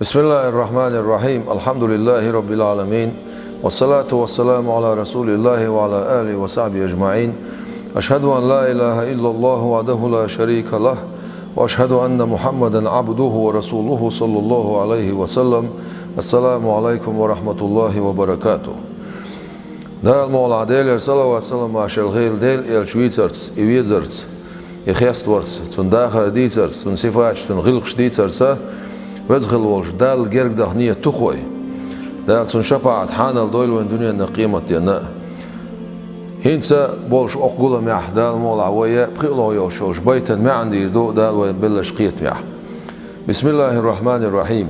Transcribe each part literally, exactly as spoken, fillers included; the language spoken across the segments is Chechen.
بسم الله الرحمن الرحيم. الحمد لله رب العالمين. والصلاة والسلام على رسول الله وعلى آله وصحبه أجمعين. أشهد أن لا إله إلا الله وحده لا شريك له. وأشهد أن محمدا عبده ورسوله صلى الله عليه وسلم. السلام عليكم ورحمة الله وبركاته. Дала мукъ лахь, Делера салават-салам хилда Делан элча вийцарца, и везарца, и хеставарца, цун дахар дийцарца, цун сифаташ, цун гӀиллакхаш дийцарца, веза хилла волча Далла герга даха нийят ду-кх вай. Дала цун шапаӀат хьанал дойла вайна дуненна, къематденна. ХӀинца болуш окху гуламехь Дала мукъ лахь вай пхи а ло йолуш йолчу байтан маьӀна дийр ду Дала вайна беллачу кхетамехь. بسم الله الرحمن الرحيم.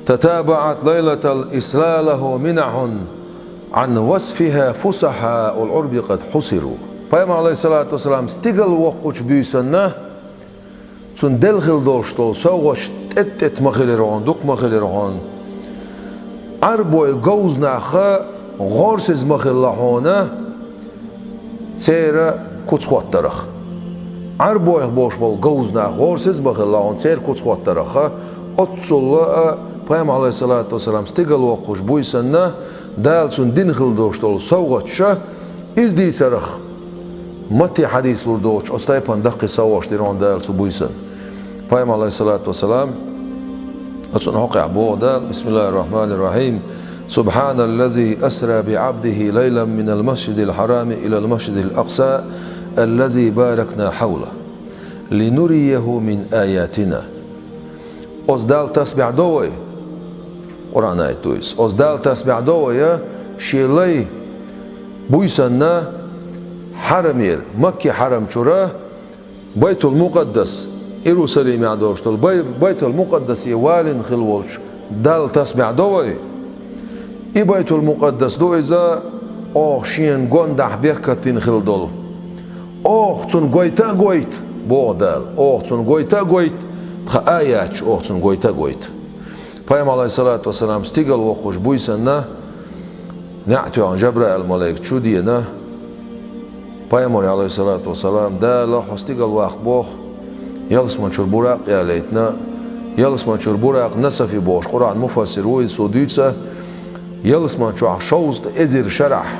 تتابعت ليلة الإسراء له منح عن وصفها فصحاء العرب قد حصروا. Пайхамар, Ӏалайхиссалату вассалам, стигала воккхучу буьйсанна цунна делла хилла долуш долу совгӀаташ тӀе-тӀе ма хилира хьуна, дукха ма хилира хьуна. Ӏарбойн говзанах гӀорасиза ма хилла хьуна, церан куц хӀоттарах. Ӏарбойх болуш болу говзанах гӀорасиза ма хилла хьуна, церан куц хӀоттарах. Оццул а Пайхамар, Ӏалайхиссалату вассалам, стигала воккхуш буьйсанна, Дала цунна дина хилла долуш долу совгӀаташ, иза дийцарах, матте хьадис лур доцуш, оцу тайпана даккхий совгӀаташ дира хьуна Дала цу буьйсанна. Пайхамар, Ӏалайхиссалату вассалам, оцунна хьокъехь боху Дала: بسم الله الرحمن الرحيم. سبحان الذي أسرى بعبده ليلا من المسجد الحرام إلى المسجد الأقصى الذي باركنا حوله لنريه من آياتنا. Оцу Далла тасбихь до вай, Къуръан аят ду иза. Оцу Далла тасбихь до вай, шен лай буьйсанна хьарамера, Макки хьарам чуьра, Байтул-Мукъаддас, Иерусалимехь долуш долу Бай-, Байтул-Мукъаддасе валийна хилла волчу Далла тасбихь до вай. И Байтул-Мукъаддас ду иза, оха шена гондахь беркат дина хилла долу. Оха цунна гойта а гойта, боху Дала, оха цунна гойта а гойта, тхан аяташ оха цунна гойта а гойта. Пайхамар, Ӏалайхиссалату вассалам, стигала воккхуш буьйсанна, неӀ тоьхна Жабраил-малик чу деана, Пайхамаре, Ӏалайхиссалату вассалам, Дала хьо стигала ваккха боху, ялсамани чуьра Буракъ ялийтина, ялсамани чуьра Буракъ Насафи бохуш Къуръан муфассир ву, иза цо дуьйцу, ялсамани чохь шовзткъа эзар шарахь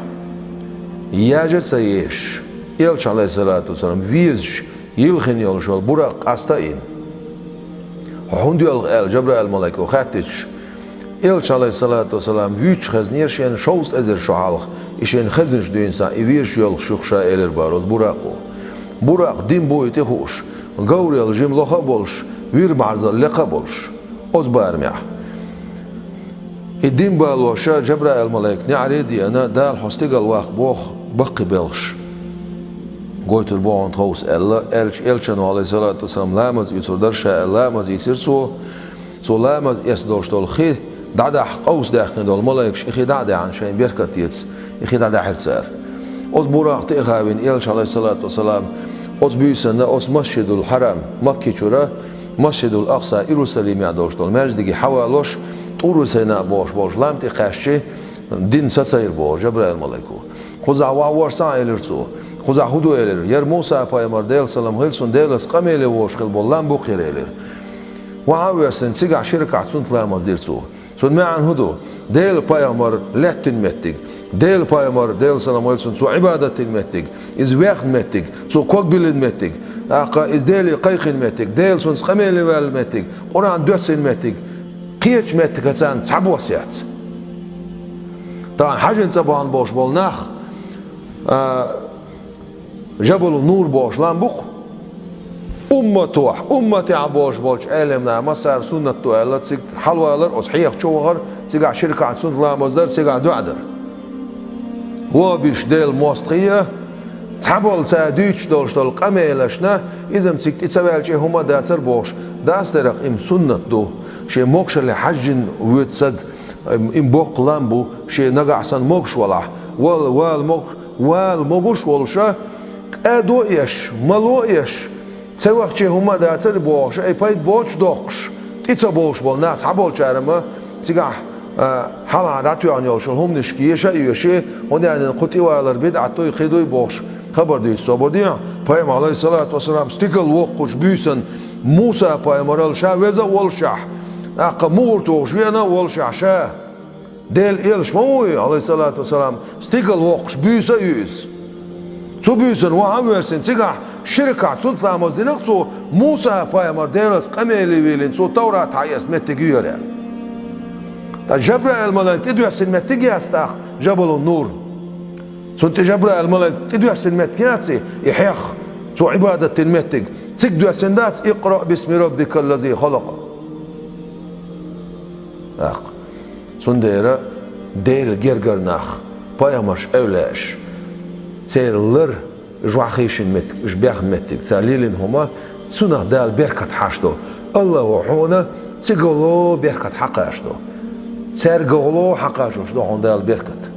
яжа а ца езаш, элча, Ӏалайхиссалату вассалам, везаш, йилхина йолуш йолу Буракъ къаста а йина. Хьо хӀунда йоьлху аьлла Жабраил-малико хаьттича, элча, Ӏалайхиссалату вассалам, вуьйцуш хезнера шена шовзткъа эзар шо хьалха, и шена хезнарш дуьйна санна, и везаш йоьлхуш ю-кх ша, элира бара оцу Буракъо. Буракъ дин бу и тӀе хууш, говрел жима лоха а болуш, вир бӀарзал лекха а болуш, оцу барамехь. И дин балоша Жабраил-малик неӀаре а деана, Дала хьо стигала ваккха боху баккхий белхаш гойтур бу хьуна тховса аьлла, аьлча, элчано, Ӏалайхиссалату вассалам, ламаз оьцур дара ша аьлла, ламаз ийцира цо. Цо ламаз эцна долуш долу хи дӀадахьа къовса даьккхина долу малайкаш и хи дӀа а даьхьна, шайн беркат эца, и хи дӀадаьхьира цара. Оцу Буракъ тӀе а хавина, элча, Ӏалайхиссалату вассалам, оцу буьйсанна оцу Масжидул-Хьарам, Макки чуьра, Масжидул-Акъса, Иерусалимехь долуш долу маьждиге хьавалош, ТӀур-Сайна бохуш болчу лам тӀе кхаьччи, дин сацайра боху Жабраил-малайко. Кхузахь ваха ворхӀ сахьа элира цо. Кхузахь хӀун ду элира? Яра Муса-пайхамар, Делан салам хилла цунна, Делаца къамеле волуш хилла болу лам бу-кх хӀара элира. Ваха а воьссина, цигахь ши ракаӀат суннат ламаз дира цо. Цуьнан маьӀна хӀун ду? Делан пайхамар лаьттина меттиг, Делан пайхамар, Делан салам хилла цунна, цо Ӏибадат дина меттиг, иза вехна меттиг, цо ког биллина меттиг, тӀаккха иза Деле кхайкхина меттиг, Дела цунца къамеле ваьлла меттиг, Къуръан доьссина меттиг, кхечу меттигашца цхьабосса яц. Тахана хьаьжин цӀа бахана болуш болу нах, а, Жабалу Нур бохуш лам бу-кх. Умматохь, умматехь бохуш болчу Ӏеламнаха массара суннат ду аьлла, цига хьалавалар, оцу хьеха чу вахар, цигахь ши ракаӀат суннат ламаз дар, цигахь доӀа дар. Вахабиш Делан мостагӀий, цхьаболу цара дуьйцуш долуш долу къамелашна, иза-м цига тӀе ца ваьлча хӀума а дацара бохуш, дацдарах, и-м суннат ду, шен могушалле хьаьжжина воьду саг, и-м боккха лам бу, шен нагахь санна могуш валахь, вала, вала могуш, вала могуш волуша, кӀадо а еш, мало а еш, ца вахча хӀума а дацара бохуш, ай пайда боцуш доккхуш, тӀе ца бовлуш болу нах цхьаболчара-м цигахь, а, хьалха дӀатоьхна йолуш йолу хӀуманашка еша а йоьший, хӀунда аьлла кху тӀе валар бидӀат дуй, кхин дуй бохуш, хабар дуьйцу собар дехьа. Пайхамар, Ӏалайхиссалату вассалам, стигала воккхучу буьйсанна Муса-пайхамарал ша веза а волушехь, ТӀаккха мугӀар тухуш веана а волуш ахь ша, Делан элча ма ву и, Ӏалайхиссалату вассалам, стигала воккхуш буьйса а ю иза. Цу буьйсанна ваха а воьссина, цигахь ши ракаӀат суннат ламаз дина-кх цо, Муса-пайхамар Делаца къамеле вийлина, цо Таврат хьаэцна меттиг ю хӀара аьлла. Ткъа Жабраил-малайк тӀедоьссина меттиг яц тӀаккха Жабалун-Нур. Цунна тӀе Жабраил-малайк тӀедоьссина меттиг яц и, и хьех, цо Ӏибадат дина меттиг. Цига доьссина дац: «Икъраъ бисми раббикал лази халакъ». ТӀаккха. Цундела Делан гергара нах, пайхамарш, эвлаяаш, церан лар, уьш ваха хийшина меттиг, уьш бехна меттиг, цара лелийна хӀума, цунах Дала беркат хьашдо. АллахӀа хьуна цигахула беркат хьакхачадо. Цаьргахула хьакхачош до хьуна Дала беркат.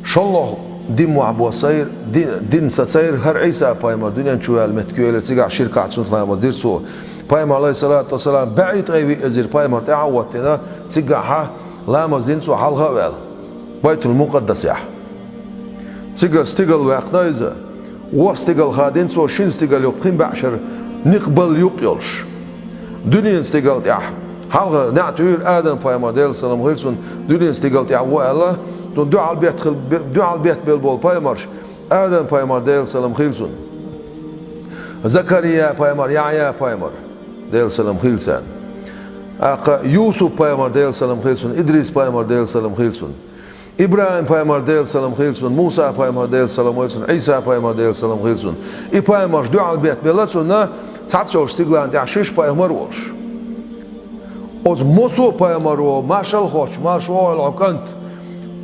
ШолгӀа дин мохь бо сайра, ди-, дин са цайра, хӀара Ӏийса-пайхамар дуьнен чу ваьлла меттиг ю элира, цигахь ши ракаӀат суннат ламаз дира цо. Пайхамар, Ӏалайхиссалату вассалам, бӀе ткъе виъ эзар пайхамар тӀаьхьа а хӀоттийна, цигахь ламаз дина цо хьалха а ваьлла, Байтул-Мукъаддасехь. Цигара стигала ваьккхина иза, ворхӀ стигала хадийна цо, шина стигала юкъа пхи бӀе шара никъ балла юкъ йолуш. Дуьненан стигала тӀехь хьалха неӀ туьйхира Адам-пайхамар, Делан салам хила цунна, дуьненан стигала тӀехь ву аьлла, цунна дуьхьал бетта хила, дуьхьал бетта белла болу пайхамарш, Адам-пайхамар, Делан салам хила цунна, Закария-пайхамар, Яхьъя-пайхамар, Делан салам хила царна, тӀаккха Юсуп-пайхамар, Делан салам хила цунна, Идрис-пайхамар, Делан салам хила цунна, ИбрахӀим-пайхамар, Делан салам хила цунна, Муса-пайхамар, Делан салам хила цунна, Ӏийса-пайхамар, Делан салам хила цунна. И пайхамарш дуьхьал бетта белла цунна, цхьацца йолчу стигална тӀехь шишша пайхамар а волуш. Оцу массо а пайхамаро, маршалла хоттуш, марша вогӀийла хьо, кӀант.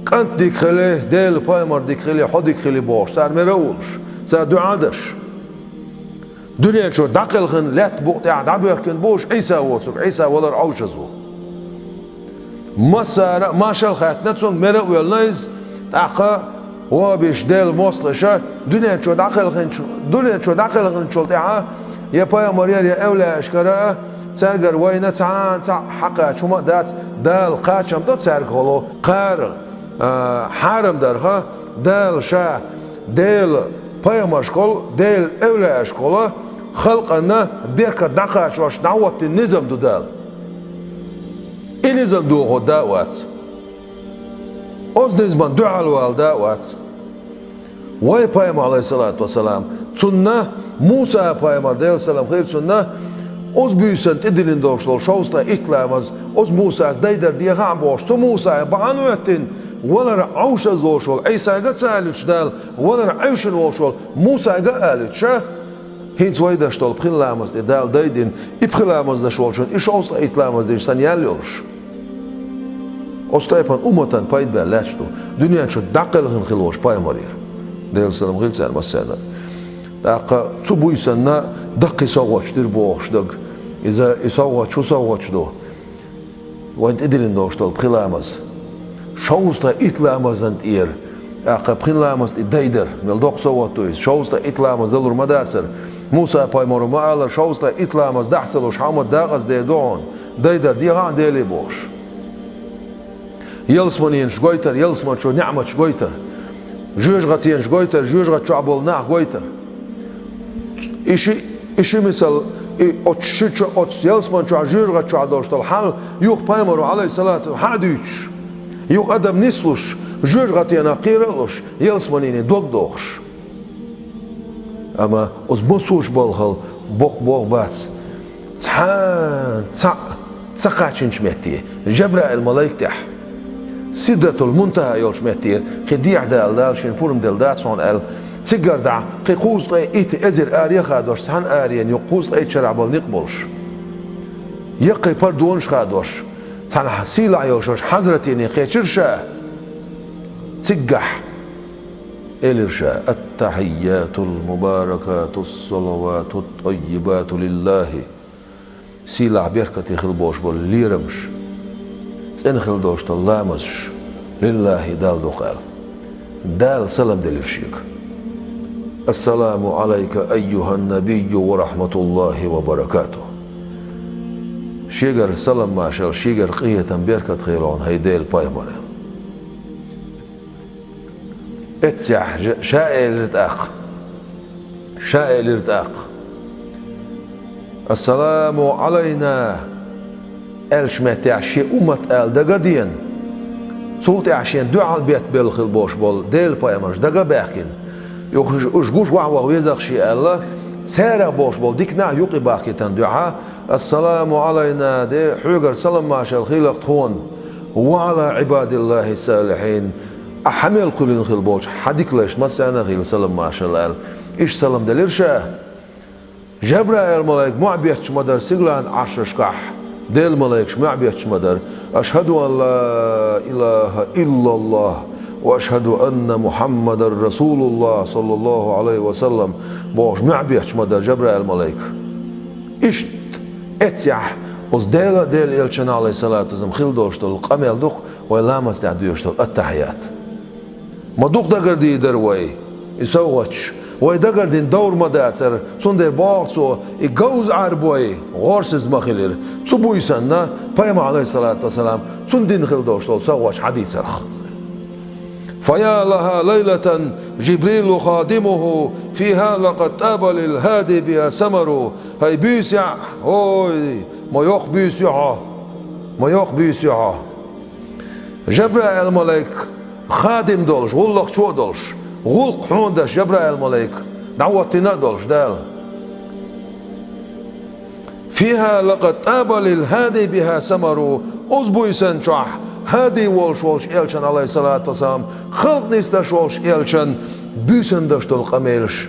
КӀант дика хили, Делан пайхамар дика хили, хьо дика хили бохуш, цара мара а волуш, цара дуьхьа а деш. Дуьнен чуьра дӀакхелхина, лаьттан букъа тӀехь дӀабоьхкина бу уьш Ӏийса воцург, Ӏийса валар Ӏовшаза ву. Массара а маршалла хаьттина цуьнга, мара а воьллина иза, тӀаккха вабиш, Делан мостагӀаша, дуьнен чуьра дӀакхелхинчу-, дуьнен чуьра дӀакхелхинчул тӀаьхьа, я пайхамарера, я эвлаяашкара а, цаьргара вайна цхьана цхьаъ хьакхача хӀума а дац, Дала кхачам до цаьргахула, кхара, а, хьарам дарха, Дала ша, Делан пайхамаршкахула, Делан эвлаяашкахула халкъана беркат дӀакхачош дӀахӀоттийна низам ду Дала. И низам дохо да а вац. Оцу низамна дуьхьал вала да а вац. Вай пайхамар, Ӏалайхиссалату вассалам, цунна, Муса-пайхамар, Делан салам хила цунна, оцу буьйсанна тӀедиллина долуш долу шовзткъе итт ламаз, оцу Мусас дайдар дехахь а бохуш, цу Мусах бахьана а хӀоьттина, валар Ӏовшаза волуш волу Ӏийсага а ца алуьйтуш Дала, валар Ӏовшина волуш волу Мусага а алуьйтуш, хӀинца вай деш долу пхи ламаз тӀе Дала дайдина, и пхи ламаз деш волчунна и шовзткъе итт ламаз динчу санна ял йолуш. Оцу тайпана умматан пайда баьлла лаьтташ ду дуьнен чу дӀакхелхина хила волчу пайхамарера. Делан салам хила царна массарна. ТӀаккха цу буьйсанна даккхий совгӀаташ дира бохуш даг. Иза и совгӀаташ хӀун совгӀаташ ду? Вайн тӀедиллина долуш долу пхи ламаз. Шовзткъе итт ламазан тӀера, тӀаккха пхи ламаз тӀе дайдар, мел доккха совгӀат ду иза. Шовзткъе итт ламаз далур ма дацара. Муса-пайхамаро ма аллара, шовзткъе итт ламаз дахь ца луш, хьан ма дакъаза дер ду хьуна, дайдар дехахь а Деле бохуш. Ялсаманенаш гойтар, ялсаман чу неӀматаш гойтар. Жоьжахатенаш гойтар, жоьжахати чохь болу нах гойтар. И ши, и ши мисал, и оцу ши чо-, оцу ялсаман чохь, жоьжахати чохь долуш долу хьал, юха пайхамаро, Ӏалайхиссалату, хьа а дуьйцуш, юха адам нислуш, жоьжахатенах кхера а луш, ялсаманене дог дохуш. Амма оцу массо а балхал боккха болх бац. Цхьа, цхьаъ ца кхаччинчу метте, Жабраил-малайк тӀехь, Сидратул-Мунтаха йолчу меттера, кхин дехьа Дала, Дала шена пурба делла дац хьуна аьлла, цигара дӀа кхин кхузткъе итт эзар аре а хадош, цхьана арена юкъа кхузткъе итт шарахь болу некъ болуш, яккхий пардонаш а хадош, цхьана сийлахь йолуш йолчу хьазратене кхечира ша. Цигахь элира ша: «Ат-тахьийятул-мубаракатус-салаватут-тӀаййибату лиллахӀи». Сийлахь, беркате хила болуш болу лерамаш, цӀена хила долуш долу ламазаш, лиллахӀи, Далла ду-кх аьлла. Дала салам делира шега: «Ассаламу Ӏалайка, айюхӀан-набийю, ва рахьматуллахӀи ва баракатухӀ». Шегара салам-маршалла, шегара къинхетам, беркат хуьлда хьуна, хӀай Делан пайхамар. Эццехь ша элира тӀаккха. Ша элира тӀаккха: «Ассаламу Ӏалайна, аьллачу меттехь шен уммат аьлла дага а деана, цул тӀаьхьа шен дуьхьал беттан белла хилла болуш болу Делан пайхамарш дага а баьхкина, юха уьш гуш ваха-ваха веза-кх шен аьлла, царах болуш болу диканах юкъе бахкийтина дуьхьа: «Ассаламу Ӏалайна», де, хьоьгара салам-маршалла хуьлда-кх тхуна, «ва Ӏала Ӏибадиллахи салихьин», ахь хьан мел кхоьллина хилла болчу хьан дика лайшна массарна а хуьлда салам-маршалла аьлла. Иштта салам делира ша. Жабраил-малайк мохь бетташ ма дара сигалан Ӏаршашкахь, Делан малайкаш мохь бетташ ма дара: «Ашхаду ан ла илаха иллаллах ва ашхаду анна Мухаммадар расулуллах, саллаллаху Ӏалайхи ва саллам», бохуш мохь бетташ ма дара Жабраил-малайк. Иштта эццехь оцу Дела а, Делан элчанна, Ӏалайхиссалату вассалам, хилла долуш долу къамел ду-кх вай ламаз тӀехь доьшуш долу аттахьият. Ма дукха дагардийр дара вай и совгӀаташ. Вай дагардина довр ма дацара, цундела боху цо, и говза Ӏарбой гӀорасиза ма хилира. Цу буьйсанна пайхамар, Ӏалайхиссалату вассалам, цунна дина хилла долуш долу совгӀаташ хьадийцарх. «Фа я лаха лайлатан Жибрилу хадимуху, фиха лакъад тӀаба лил хӀади биха самару». ХӀай буьйса, ой, ма йоккха буьйса ю хьо, ма йоккха буьйса ю хьо. Жабраил-малайк хадим долуш, гӀуллакхчо а долуш, гӀуллакх хьуна деш Жабраил-малайк дӀахӀоттийна а долуш Дала. «Фиха лакъад тӀаба лил хӀади биха самару». Оцу буьйсанна чохь хӀади волуш волчу элчан, Ӏалайхиссалату вассалам, халкъ нисдеш волчу элчан буьйсанна деш долу къамелаш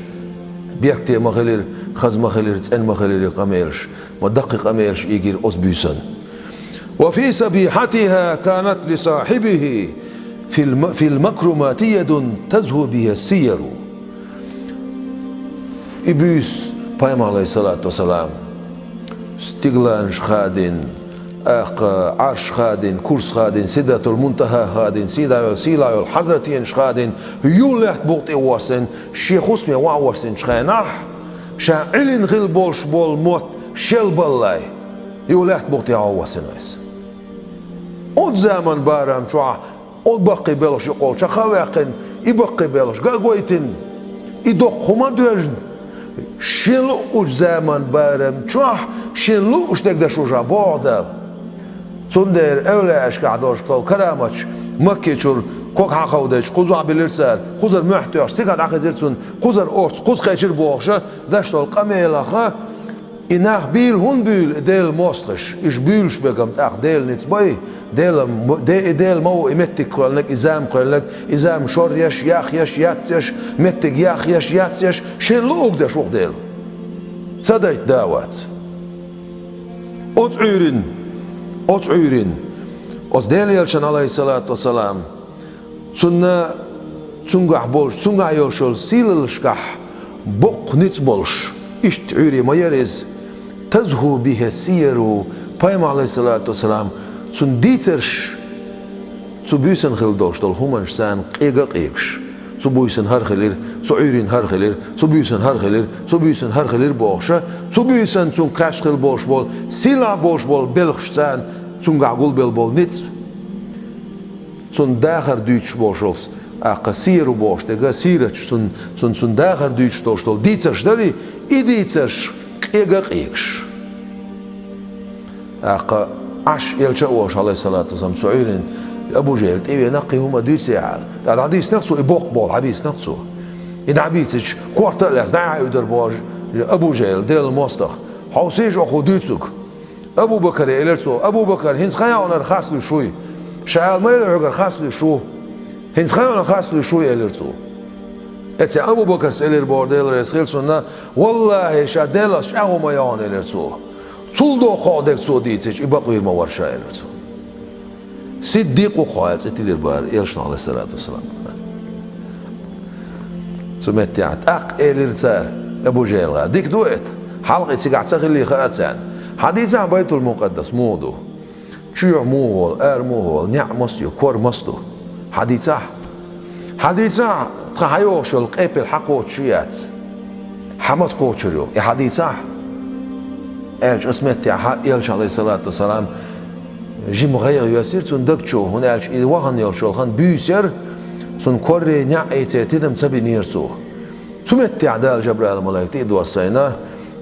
бехкате ма хилира, хаза ма хилира, цӀена ма хилира и къамелаш. Ма даккхий къамелаш ийгира оцу буьйсанна. «Ва фи сабихьатиха канат ли сахьибихи фил ма-, фил макрумати ядун тазху биха сияру». И буьйса пайхамар, Ӏалайхиссалату вассалам, стигланаш хадийна, тӀаккха Ӏарш хадийна, курс хадийна, Сидратул Мунтаха хадийна, сийлахь йолу, сийлахь йолу хьазратенаш хадийна, юха лаьтта букъа тӀе воссийна, шен хӀусаме ваха воссийначу хенахь, ша Ӏилина хилла болуш болу мотт шел баллалц, юха лаьтта букъа тӀе ваха воссийна иза. Оцу заман барам чохь оцу баккхий белхаш юкъахула чекх а ваьккхина, и баккхий белхаш ган а гойтина, и доккха хӀума а доьжна, шен луъучу заман барам чохь шен луъуш дерг деш ву ша, боху Дала. Цундела эвлаяашкахь долуш долу караматаш Макке чуьра ког хьакховдийча, кхузахь биллира цара, кхузара мохь тоьхча, цигахь дӀахезира цунна, кхузара орца кхуза кхечира бохуша, деш долу къамелаха, и нах буьйлу хӀунда буьйлу, и Делан мостагӀаш, уьш буьйлуш берг-м тӀаккха Делан ницкъ бай, Делан, де-, и Дела ма ву, и меттиг кхоьллинарг, и зама кхоьллинарг, и зама шоръеш, яхъеш, яцъеш, меттиг яхъеш, яцъеш, шен луъург деш ву-кх Дела. Ца дайта да вац. Оцу Ӏуьйрин, оцу Ӏуьйрин, оцу Делан элчан, Ӏалайхиссалату вассалам, цунна, цуьнгахь болуш, цуьнгахь йолуш йолу сийлаллашкахь боккха ницкъ болуш, иштта Ӏуьйре ма яра иза. Тазху биха сияру, пайхамар, Ӏалайхиссалату вассалам, цуьнан дийцарш, цу буьйсанна хилла долуш долу хӀуманаш царна къега а къегаш. Цу буьйсанна хӀара хилира, цу Ӏуьйрин хӀара хилира, цу буьйсанна хӀара хилира, цу буьйсанна хӀара хилира бохуша, цу буьйсанна цуьнга кхаьчна хилла болуш болу, сийлахь болуш болу белхаш царна, цуьнгахь гулбелла болу ницкъ. Цунна дахар дуьйцуш болуш волу, тӀаккха сияру бохуш дерг, сираташ, цунна, цунна, цунна дахар дуьйцуш долуш долу дийцарш дарий, и дийцарш къега а къегаш. ТӀаккха Ӏаш элча а волуш, Ӏалайхиссалату вассалам, цу Ӏуьйрин Абу Жахьил тӀе а веана, кхин хӀума дуьйцу аьлла. ТӀаккха дӀадийцинарг цо, и боккха болу дӀадийцинарг цо. И дӀабийцича, корта а лаьцна, дӀа а Ӏуьйдур боху Абу Жахьил, Делан мостагӀа. Хьовсийша оха дуьйцург. Абу Бакаре элира цо: «Абу Бакар, хӀинца хан йогӀунара харц луьйш вуй? Ша ала ма елла хьоьгара харц луьйш ву. ХӀинца хан йогӀунара харц луьйш вуй», — элира цо. Эццехь Абу Бакарс элира боху, Дела реза хила цунна: «ВаллахӀи, ша Делах чӀагӀо ма йогӀу», — элира цо. Цул доккха дерг цо дийцича, и бакъвийр ма вара ша, элира цо. Сиддикъ ву-кх хьо, аьлла, цӀе тиллира бара элчано, Ӏалайхиссалату вассалам. Цу меттехь тӀаккха элира цара Абу Жахьилгара: «Дика ду эта, хьалха и цигахь ца хиллий хаьара царна. Хьадийцахьа, Байтул-Мукъаддас муха ду? Чоьхьа муха волу, ара муха волу, неӀ маса ю, кор маса ду? Хьадийцахьа. Хьадийцахьа, тхан хьайогӀуш йолу къепе хьан кхочуш ю, яц? Хьан маса кхочур ю? И хьадийцахьа», — аьлча, оцу меттехь элча, Ӏалайхиссалату вассалам, жима гӀайгӀа йоьссира цуьнан даг чу, хӀунда аьлча и вахана йолуш йолу хан буьйса яра, цунна корри, неӀ а церан тидам ца бинера цо. Цу меттехь Дала Жабраил-малайк тӀе а доссийна,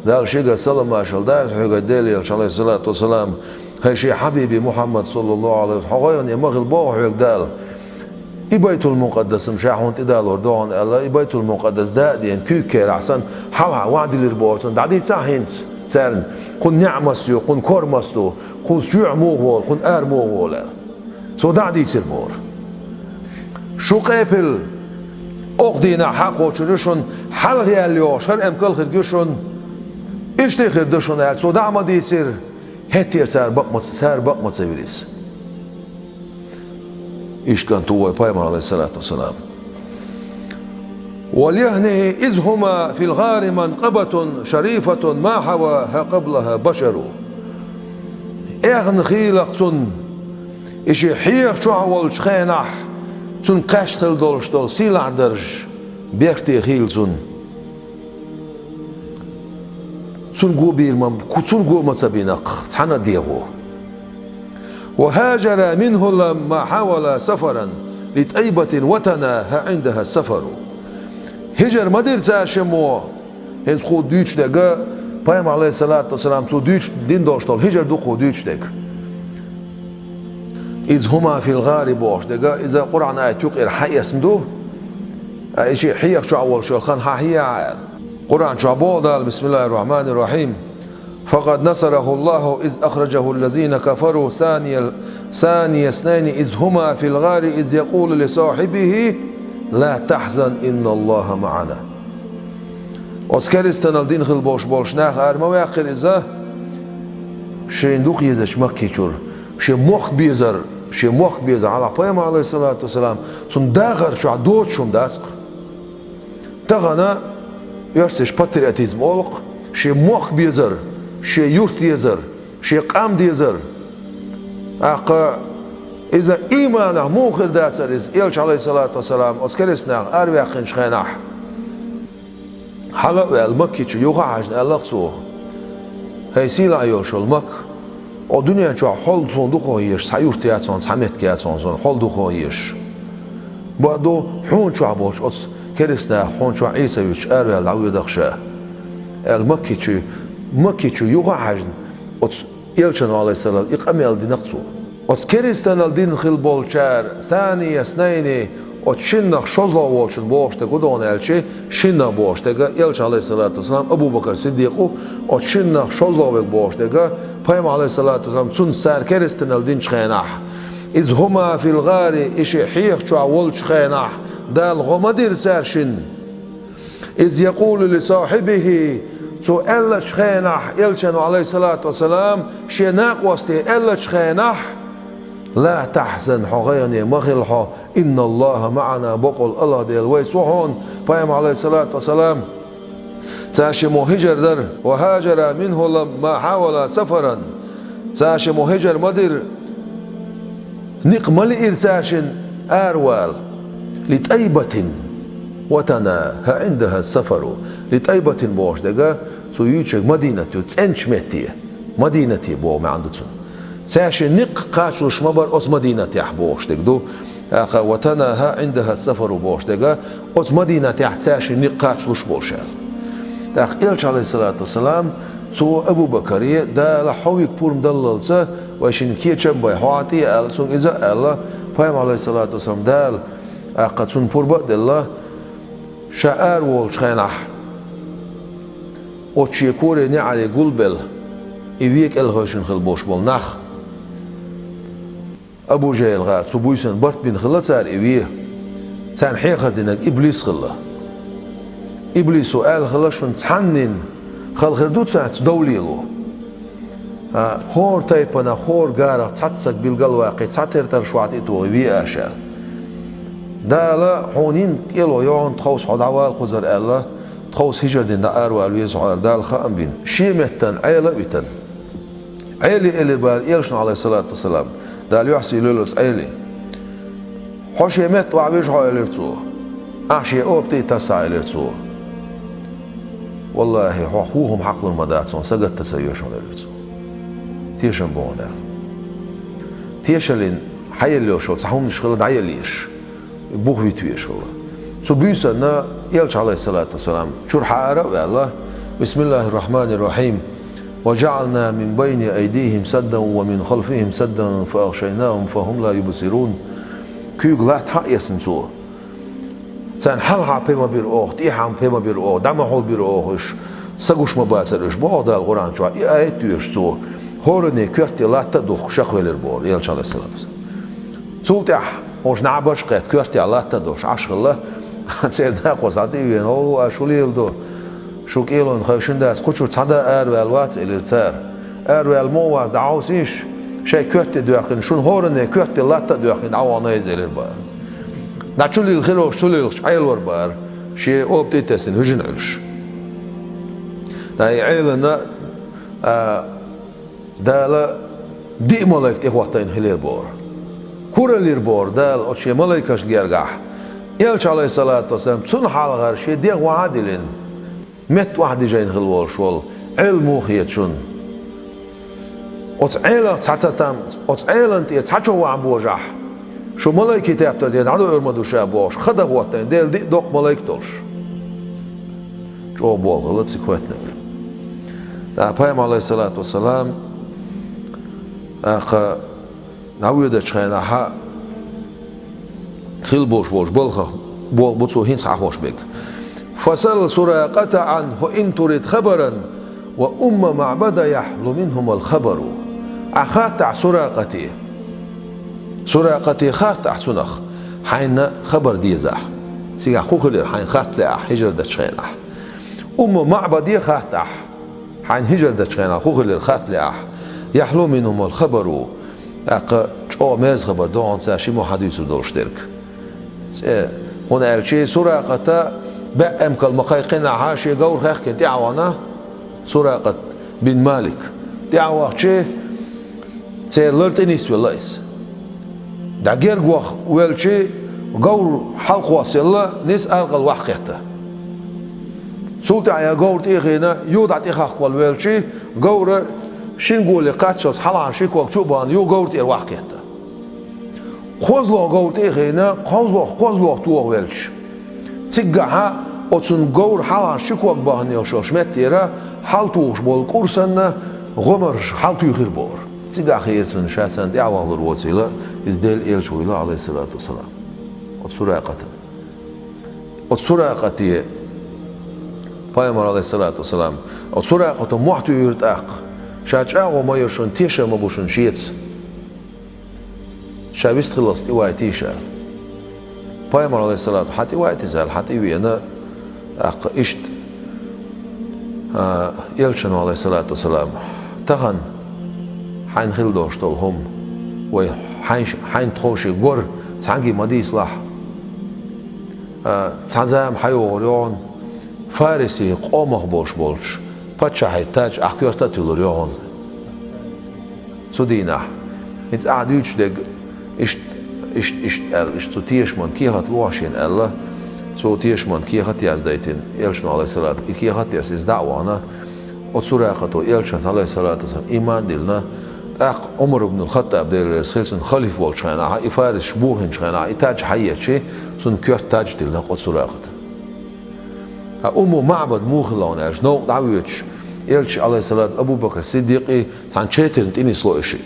Дала шегара салам-маршалла дала хьоьгара, Делан элча, Ӏалайхиссалату вассалам, «ХӀай шен хьабиби Мухьаммад, саллаллаху Ӏалайхи ва саллам, хьо гӀайгӀане ма хила боху хьоьга Дала. И Байтул-Мукъаддас-м ша хьуна тӀедалор ду хьуна», аьлла, и Байтул-Мукъаддас да а деана, куьйга керахь санна, хьалха ваӀда диллира боху цунна, дӀадийцахьа хӀинца царна, кхунна неӀ маса ю, кхунна кор маса ду, кхунна чоьхьа муха волу, кхунна ара муха волу аьлла. Цо дӀа а дийцира бохура. Шу къепилла, окху дийнахь хьакхочур ю шуна, хьалха яьлла йогӀуш хӀара эмкал хирг ю шуна, иштта а хир ду шуна аьлла, цо дӀа а ма дийцира, хӀетте а цара бакъ ма ца, цара бакъ ма ца вира иза. Иштта кӀант ву вай Пайхамар, Ӏалайхиссалату вассалам. «وليهنه إذ هما في الغار منقبة شريفة ما حواها قبلها بشر». Эхна хийла-кх цунна, и ши хьеха чохь волчу хенахь, цунна кхаьчна хила долуш долу сийлахь дарж, беркате хийла цунна. Цунна го бийр ма, цунна го ма ца бина-кх цхьана а дегӀо. «وهاجرا منه لما حاولا سفرا لطيبة وتناهى عندها السفر». ХӀижар ма дира цара шиммо, хӀинца кху дуьйцуш дерг, Пайхамар, Ӏалайхиссалату вассалам, цо дуьйцуш дина долуш долу хӀижар ду кху дуьйцуш дерг. «إذ هما في الغار» бохуш дерг, иза Къуръан аят юкъера хьаэцна ду, а, и ши хьеха чохь волуш йолу хан хьан хьеа аьлла. Къуръан чохь боху Дала, бисмиллахир-рахманир-рахим: «فقد نصره الله إذ أخرجه الذين كفروا ثاني، ثاني اثنين إذ هما في الغار إذ يقول لصاحبه لا تحزن إن الله معنا». Оцу керстанал дина хила болуш болчу наха ара ма ваьккхира иза, шайна дукха езачу Макки чуьра. Шен мохк безар, шен мохк безар, хьалха Пайхамар, Ӏалайхиссалату вассалам, цунна дахар чохь доцуш хӀума дац-кх. Тахана оьрсаша патриотизм олу-кх, шен мохк безар, шен юрт езар, шен къам дезар. ТӀаккха иза ийманах муха хир дацара иза, Элча, Ӏалайхиссалату вассалам, оцу керстанаха араваьккхинчу хенахь? Хьала а ваьлла, Макки чу юха а хьаьжна, аьлла-кх цо: «ХӀай сийлахь йолуш йолу Макка, оцу дуьнен чохь хьол суна дукха езаш, цхьа юрт яц хьуна, цхьа меттиг яц хьуна суна, хьол дукха езаш. Бакъду, хьуна чохь болчу оцу керстанаха хьуна чохь Ӏийса вуьтуш араваьлла дӀавоьду-кх ша», аьлла, Макки чу, Макки чу юха а хьаьжна, оцу Элчано, Ӏалайхиссалам, и къамел дина-кх цо. Оцу керстанал дина хила болчара, «ثاني اثنين», оцу шиннах шозлагӀа волчун бохуш дерг хӀун ду аьлча, шиннах бохуш дерг, Элча, Ӏалайхиссалату вассалам, Абу Бакр Сиддикъ ву, оцу шиннах шозлагӀа верг бохуш дерг, Пайхамар, Ӏалайхиссалату вассалам, цунна цара керстанал динчу хенахь, «إذ هما في الغار», и ши хьеха чохь волчу хенахь, Дала гӀо ма дира цара шинна. «إذ يقول لصاحبه», цо аьллачу хенахь, Элчано, Ӏалайхиссалату вассалам, шен накъосте аьллачу хенахь: «لا تحزن», хьо гӀайгӀане ма хила хьо, «إن الله معنا», бакъволу АллахӀ Дела вайца ву хьуна, Пайхамар, Ӏалайхиссалату вассалам. Цара шиммо хӀижар дара, «وهاجرا منه لما حاولا سفرا». Цара шиммо хӀижар ма дира, никъ ма лиира цара шинна аравала. «لطيبة وتناهى عندها السفر». «لطيبة» бохуш дерг, цо юьйцург Мадинат ю, цӀеначу метте, Мадинате боху маьӀна ду цуьнан. Цара шен никъ кхачалуш ма бара оцу Мадинатехь бохуш дерг ду. ТӀаккха «وتناهى عندها السفر» бохуш дерг, оцу Мадинатехь цара шен никъ кхачалуш болуш аьлла. ТӀаккха Элча, Ӏалайхиссалату вассалам, цо Абу Бакаре: «Дала хьо вига пурба даллалца, вай шинна кечам бай, хьо Ӏа тӀе а аьлла, цунга иза а аьлла, Пайхамар, Ӏалайхиссалату вассалам, Дала, тӀаккха цунна пурба а делла, ша ара волчу хенахь, оцу шен коре неӀаре гулбелла, и вен кӀелхевшина хила болуш болу нах». Абу ЖахӀил гӀар, цу буьйсанна барт бина хилла цара и вен. Царна хьехар динарг иблис хилла. Иблисо аьлла хилла: «Шуна цхьаннина хала хир ду цаьрца дов лело? А, хӀора тайпанах, хӀора гарах цхьацца саг билгалваккхий, цхьатера таршохь тӀе а тухий ве аша». Дала: «Хьуна йина кӀело йогӀун, тховса хьо дӀавала кхузара», аьлла, тховса хӀижар дина дӀа аравала веза хьо аьлла, Дала хаам бина. Шен меттана Ӏела а витана. Ӏели элира бара Элчано, Ӏалайхиссалату вассалам, Дала юьхьсий лелош Ӏели. «Хьо шен метта охьавижа хьо», элира цо. «Ахь шен оба тӀе а тассахь», элира цо. «Валлахьи, хьох вуьйхӀума хьакхалур ма дац хьуна, сагатта ца йоьшу хьуна», элира цо. Тешам боху Дала. Тешаллин хьаелла йолуш йолу цхьа хӀуманаш хила дӀаелла езаш. Бух вита везаш хилла. Цу буьйсанна Элча, Ӏалайхиссалату вассалам, чуьра хьаара а ваьлла, «Бисмиллахир-рахманир-рахим. وجعلنا من بين أيديهم سدا ومن خلفهم سدا فأغشيناهم فهم لا يبصرون. Куьйга латта хьаэцна цо. Царна хьалха пе ма бира оха, тӀехьа пе ма бира оха, дӀа ма хьулбира оха уьш, са гуш ма бацара уьш, боху Дала Къуръан чохь. И аят доьшуш цо, хӀораннан коьрте латта а духкуш чекхвелира боху Элча, алейхиссалату вассалам. Цул тӀаьхьа хӀорш набарш а кхетта, коьртехь латта а долуш Ӏаш хилла, церан накъосташа тӀе а веана: «ХӀо, аш хӀун леладо? Шу кӀелонна хевшина дац, кху чуьра цхьа а араваьлла вац», — элира цара. «Араваьлла муха вац, дӀахьовсийша, шайн коьрте доьхкина, шуна хӀораннан коьрте латта а доьхкина дӀавахана иза», — элира бара. ДӀа чу лилла хир волуш чу лилхича Ӏелор бара, шен оба тӀе а тесна, вижина Ӏуьллуш. ТӀаккха и Ӏелана, а, Дала диъ малайк тӀехӀоттийна хилира бохура. Кураллира бохура Дала оцу шен малайкашна гергахь. Элча, алейхиссалату вассалам, цунна хьалхара шен дегӀ охьа а диллина, метта охьадижийна хилла волуш волу Ӏел муха хета шуна? Оцу Ӏелах цхьа ца там, оцу Ӏелан тӀера цхьа чов охьа божахь, шу малайкийн тептар тӀера дӀадоуьр ма ду ша бохуш, ха дан хӀоттийна, Делан диъ доккха малайк долуш. ЧӀогӀа болх хилла цига хӀоьттинарг. ТӀаккха Пайхамар, алейхиссалату вассалам, тӀаккха дӀавоьдучу хенахь хилла болуш болчу балхах болх бу цо хӀинца хьахош берг. «فسل سراقة عنه إن ترد خبرا وأم معبد يحل منهما الخبر». Ахь хаттахь Суракъате. Суракъате хаттахь цунах, хьайна хабар дезахь. Цигахь хӀун хилира, хьайна хатта лаахь хьижар дечу хенахь. Умму МаӀбаде хаттахь, хьайна хьижар дечу хенахь хӀун хилира хатта лаахь. «يحل منهما الخبر». ТӀаккха чӀогӀа мерза хабар ду хьуна цара шиммо хьадуьйцур долуш дерг. ХӀунда аьлча Суракъата баьӀ эмкал ма кхайкхинехь, шен говр хехкина тӀаьхьа вахана, Суракъат бин Малик. ТӀаьхьа вахча, церан лар тӀе нисвелла иза. ДӀа герга ваха велча, говр хьалакхоссаелла, низ аргӀал ваха кхетта. Цул тӀаьхьа говр тӀе а хиъна, юха дӀа тӀехахкавала велча, говра шин голе кхаччалц хьалхарчу ши ког чу а бахана, юха говр тӀера ваха кхетта. КхозлагӀа говр тӀе а хиъна, кхозлагӀа, кхозлагӀа тоха велча. Циггахьа оцунна говр хьалхарчу ши ког бахана йолуш йолчу меттера хьалатухуш болу кӀур санна, гӀомарша хьалатуьйхира бохура. Цигахь хиира цунна ша царна тӀаьхьа вахалур воцийла, иза Делан элча вуйла, алейхиссалату вассалам. Оцу Суракъатана. Оцу Суракъате, Пайхамар, алейхиссалату вассалам, оцу Суракъато мохь туьйхира тӀаккха, ша чӀагӀо ма йо шуна, тешам ма бу шуна шеца. Ша вистхилалц тӀевайтийша. Пайхамар, алейхиссалату, хьан тӀевайтийша аьлла, хьан тӀе а веана, тӀаккха иштта, а, элчано, алейхиссалату вассалам, тахана хьайна хила долуш долу хӀума, вай хьайн, хьайн тховше гор цхьаьнгге ма дийцалахь. А, цхьа зама хьайогӀур ю хьуна, Фариси къомах болуш болчу паччахьан таж ахь коьрта а туьллур ю хьуна. Цу дийнахь. ХӀинца ахь дуьйцуш дерг иштта, иштта, иштта аьлла, иштта цу тешаман кехат лохьа шена аьлла, цо тешаман кехат яздайтина, элчано, алейхиссалату, и кехат тӀера иза дӀа а вахана, оцу Суракъато элчанца, алейхиссалату вассалам, иман а диллина, тӀаккха Ӏумар ибн ал-Хаттаб, Дела реза хила цунна, халифа волчу хенахь, и фарисаш бохийначу хенахь, и таж хьаечи, цунна коьрта таж диллина оцу Суракъата. Ткъа Умму МаӀбад муха хилла хьуна аьлча, новкъа дӀавоьдуш, элча, алейхиссалату, Абу Бакр Сиддикъи цхьана четарна тӀе нисло и шиъ.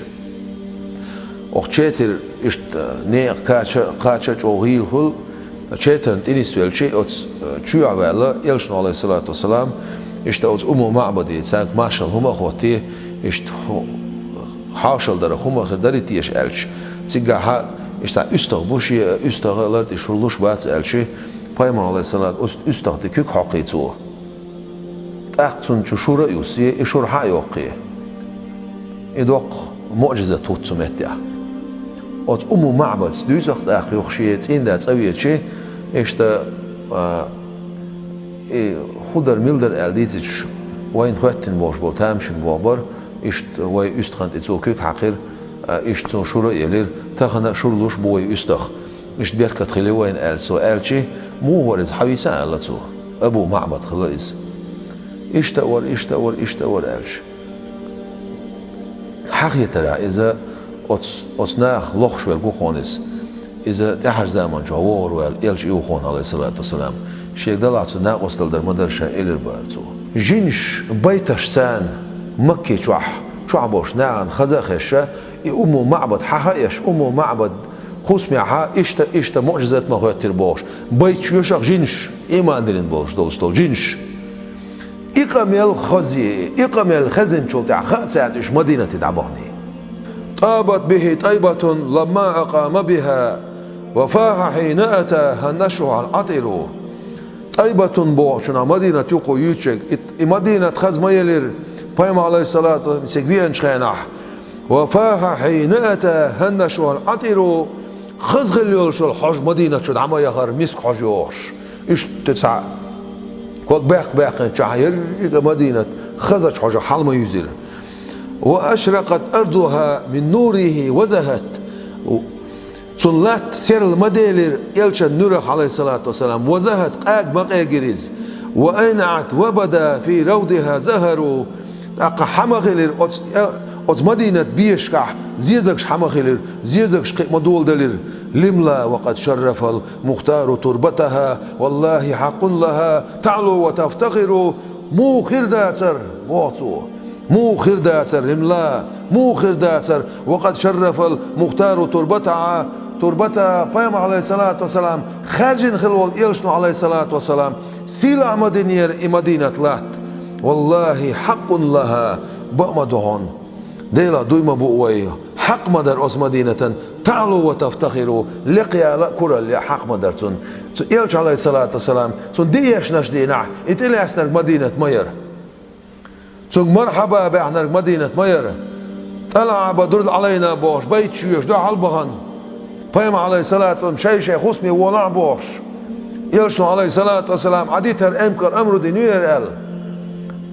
Оха четар иштта некъа кхача, кхача а чӀогӀа гӀийла хуьлу, четарна тӀе нисвелча, оцу, э, чоьхьа ваьлла, элчано, алейхиссалату вассалам, иштта оцу Умму МаӀбаде цаьрга маршалла хӀума а хӀоттий, иштта хьо-, хьошалла дара, хӀума хир дарий теша аьлча. Циггахьа, иштта уьстагӀ бу шен, уьстагӀа лар тӀе шура луш бац аьлча, Пайхамар, алейхиссалату, уьс-, уьстагӀ тӀе куьг хьокхий цо. ТӀаккха цунна чу шура а юссий, и шура хьа а йоккхий. И доккха муӀжизат хӀутту цу меттехь. Оцу Умму МаӀбадца дуьйцу-кх тӀаккха юха шен цӀийнда цӀа веачи, иштта, а, и хӀун дара, мила дара аьлла дийцича, вайна хӀоьттина болуш болу тамашийна боху бара, иштта вай уьстагӀна тӀе цо куьг хьаькхира, а, иштта цунна шура а елира, тахана а шура луш бу вай уьстагӀ. Иштта беркат хили вайна аьлла цо аьлчи, муха вара иза, хьавийца аьлла цо. Абу МаӀбад хилла иза. Иштта а вара, иштта а вара, иштта а вара аьлча. Хьан хетарехь иза оцу, оцу наха лохуш верг ву хьуна иза. Иза тӀаьхьарчу заманчохь вогӀур ваьлла элча и ву хьуна, алейхиссалату вассалам. Шега далахь цу накъосталла дар ма дара ша, элира бара цо. Жинаш байташ царна, Макки чохь, чохь болчу нахана хаза а хезаш, и Умму МаӀбад хьаха а еш, Умму МаӀбад хӀусамехь иштта, иштта муӀжизат ма хӀоьттира бохуш, байташ йоьшуш жинаш, ийман диллина болуш долуш долу жинаш. И къамел хаза, и къамел хезначул тӀаьхьа хаьа царна уьш Мадинате дӀабахана. طابت به طيبة لما أقام بها وفاح حين أتاها النشوح العطر. ТӀайбатун бохучунах Мадинат юкъа юьйцуш, и, и Мадинат хаза ма елира, пайхамар, алейхиссалату вассалам, цига веанчу хенахь. وفاح حين أتاها النشوح العطر, хаза хилла йолуш йолу хьожа Мадинат чу дӀа ма яхара, миск хьожа йохуш. Иштта цхьаъ ког баьккха баьккхинчохь ерриг а Мадинат хазачу хьожах хьала ма юьзира. وأشرقت أرضها من نوره وزهت. Цуьнан латта серла ма делира элчан нуьрах, алейхиссалату вассалам, وزهت, къага ма къегира иза. وأينعت وبدا في روضها زهر. ТӀаккха хьа ма хилира оцу, оцу Мадинат бешашкахь, зезагаш хьа ма хилира, зезагаш кхин а ма доладелира. لملا وقد شرف المختار تربتها، والله حق لها تعلو وتفتخر. Муха хир дацара, боху цо. Муха хир дацара, لملا, муха хир дацара, وقد شرف المختار تربتها, турбатаха, пайхамар, алейхиссалату вассалам, хаьржина хилла волу элчано, алейхиссалату вассалам, сийлахь ма динера и Мадинат латта. والله حق لها, бакъ ма ду хьуна. Делах дуй ма буу вай, хьакъ ма дара оцу Мадинатан, تعلو وتفتخر, лекха яла а, куралла яа а хьакъ ма дара цунна. Цу элча, алейхиссалату вассалам, цунна диэшначу дийнахь и тӀелаьцнарг Мадинат ма яра. Цуьнга мархьаба баьхнарг Мадинат ма яра. طلع بدر علينا бохуш, байташ йоьшуш дуьхьал бахана. Пайхамар, алейхиссалату вассалам, шай-шай хӀусаме волахь бохуш. Элчано, алейхиссалату вассалам, Ӏадитар эмкал амру дина ю яра аьлла.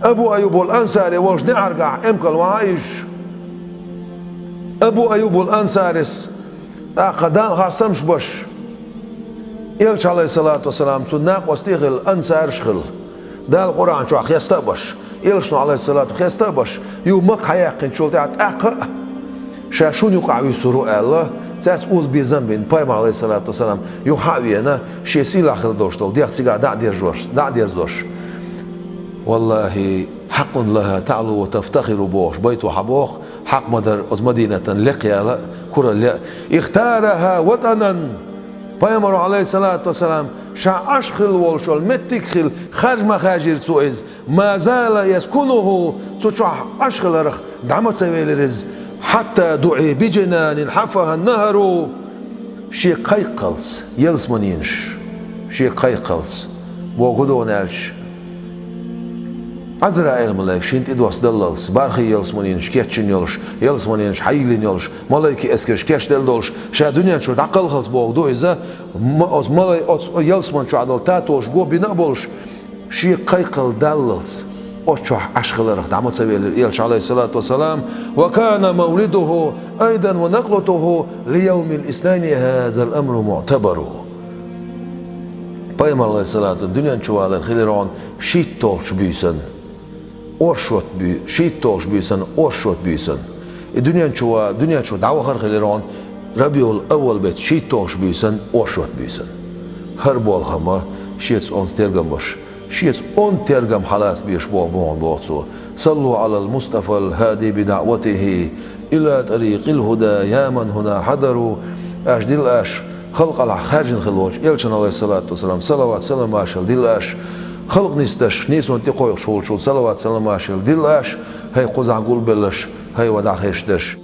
Абу Айюбул Ансари волчу неӀаргахь эмкал вахьа а йижаш. Абу Айюбул Ансарис тӀаккха Далла хастамаш беш, элча, алейхиссалату вассалам, цуьнан накъостий а хилла, ансараш а хилла. Дала Къуръан чохь хеста а беш, элчано, алейхиссалату, хеста а беш, юха Макка хьаяьккхинчул тӀаьхьа тӀаккха а, ша шуна юкъахь вуьсур ву аьлла, цаьрца оза безам а бина, пайхамар, алейхиссалату вассалам, юха хьа а веана, шен сийлахь хилла долуш долу дегӀ цигахь дӀа а дерзош, дӀа а дерзош. والله حق لها تعلو وتفتخر бохуш, байто хьа боху, хьакъ ма дара оцу Мадинатан лекха яла а, куралла яа а. اختارها وطنا. Пайхамаро, алейхиссалату вассалам, ша Ӏаш хилла волуш волу меттиг а хилла, харж ма хаьржира цо иза. ما زال يسكنه, цу чохь Ӏаш хиларх дӀа ма ца велира иза. حتى دعي بجنان حفها النهر. Шега кхайкхалц, ялсаманенаш, шега кхайкхалц, боху гудонна аьлча, Ӏазраил-малайк шина тӀе доссадаллалц, бархӀе ялсаманенаш кечйина йолуш, ялсаманенаш хьайиллина йолуш, малайкийн эскарш кечделла долуш, ша дуьнен чуьра дӀакхалхалц боху ду иза, ма-, оцу малай-, оцу ялсаман чохь долу татолаш го бина а болуш, шега кхайкхалла даллалц, оцу чохь Ӏаш хиларх дӀа ма ца велира элча, алейхиссалату вассалам. وكان مولده أيضا ونقلته ليوم الاثنين هذا الأمر معتبر. Пайхамар, алейхиссалату, дуьнен чу валар хилира хьуна шийтталгӀачу буьйсанна, оршот буь-, шийтталгӀачу буьйсанна, оршот буьйсанна. И дуьнен чу ва-, дуьнен чу дӀавахар хилира хьуна РабиӀул-аввал беттан шийтталгӀачу буьйсанна, оршот буьйсанна. ХӀара болх ма шеца онца тергам беш, шеца онда тергам хьалаца безаш болх бу хьуна, боху цо. صلوا على المصطفى الهادي بدعوته إلى طريق الهدى يا من هنا حضروا. Аша дилла аша, халкъалахь хаьржина хилла волчу элчана, алейхиссалату вассалам, салават-салам аша дилла аша, халкъ нисдеш, нийсонан тӀе кхойкхуш волчул салават-салам аша дилла аша, хӀай кхузахь гулбелларш, хӀай ва дӀахезаш дерш.